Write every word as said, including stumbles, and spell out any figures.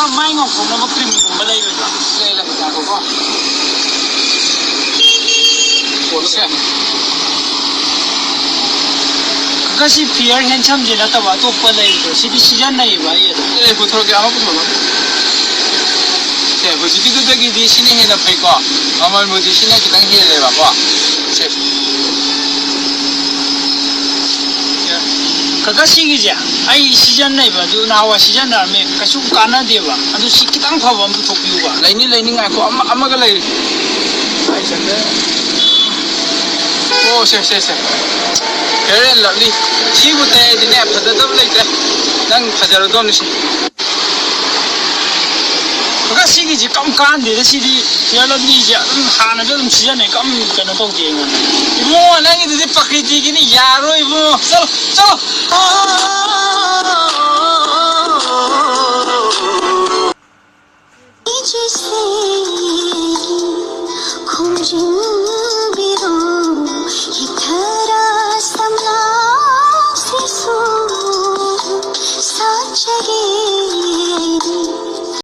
ꯃꯥꯏ ꯉꯧꯊꯣꯛꯅꯕ ꯀ꯭ꯔꯤꯝꯒꯨꯝꯕ ꯂꯩꯔꯣꯏꯗ꯭ꯔꯣ? ꯂꯩ, ꯂꯩ, ꯉꯥꯏꯈꯣꯀꯣ꯫ ꯁꯦ꯫ ꯀꯀꯥ, ꯁꯤ ꯐꯤꯌꯔ ꯍꯦꯟꯁꯝꯁꯦ ꯅꯠꯇꯕ ꯑꯇꯣꯞꯄ ꯂꯩꯕ꯭ꯔꯣ? ꯁꯤꯗꯤ ꯁꯤꯖꯤꯟꯅꯩꯌꯦꯕ ꯑꯩ ꯑꯗꯨꯝ꯫ ꯑꯦ, ꯄꯨꯊꯣꯔꯛꯀꯦ, ꯑꯃ ꯄꯨꯊꯣꯔꯛꯑꯣ꯫ ꯁꯦ, ꯍꯧꯖꯤꯛꯀꯤꯗꯨꯗꯒꯤꯗꯤ ꯁꯤꯅ ꯍꯦꯟꯅ ꯐꯩꯀꯣ? ꯃꯃꯜꯕꯨꯗꯤ ꯁꯤꯅ ꯈꯤꯇꯪ ꯍꯦꯜꯂꯦꯕꯀꯣ꯫ ꯁꯦ꯫ ꯀꯀꯥ, ꯁꯤꯒꯤꯁꯦ ꯑꯩ ꯁꯤꯖꯤꯟꯅꯩꯕ, ꯑꯗꯨ ꯅꯍꯥꯟꯋꯥꯏ ꯁꯤꯖꯤꯟꯅꯔꯝꯃꯦ, ꯀꯩꯁꯨ ꯀꯥꯟꯅꯗꯦꯕ꯫ ꯑꯗꯨ ꯁꯤ ꯈꯤꯇꯪ ꯐꯕ ꯑꯃ ꯄꯨꯊꯣꯛꯄꯤꯌꯨꯕ꯫ ꯂꯩꯅꯤ, ꯂꯩꯅꯤ, ꯉꯥꯏꯈꯣ, ꯑꯃ-, ꯑꯃꯒ ꯂꯩꯔꯤ꯫ ꯑꯣ, ꯁꯦ, ꯁꯦ, ꯁꯦ꯫ Fair and Lovely꯫ ꯁꯤꯕꯨ ꯇꯩꯔꯗꯤꯅꯦ, ꯐꯖꯗꯕ ꯂꯩꯇ꯭ꯔꯦ꯫ ꯅꯪ ꯐꯖꯔꯗꯧꯅꯤ ꯁꯤ꯫ ꯀꯀꯥ, ꯁꯤꯒꯤꯁꯤ ꯀꯝ ꯀꯥꯟꯗꯦꯗ, ꯁꯤꯗꯤ Fair Lovelyꯁꯦ ꯑꯗꯨꯝ ꯍꯥꯟꯅꯁꯨ ꯑꯗꯨꯝ ꯁꯤꯖꯤꯟꯅꯩ, ꯀꯝ ꯀꯩꯅꯣ ꯇꯧꯗꯦ ꯑꯩꯉꯣꯟꯗ꯫ ꯏꯕꯨꯡꯉꯣ, ꯅꯪꯒꯤꯗꯨꯗꯤ ꯄ꯭ꯔꯀ꯭ꯔꯤꯇꯤꯒꯤꯅꯤ, ꯌꯥꯔꯣꯏ ꯏꯕꯨꯡꯉꯣ꯫ ꯆꯠꯂꯣ, ꯆꯠꯂꯣ꯫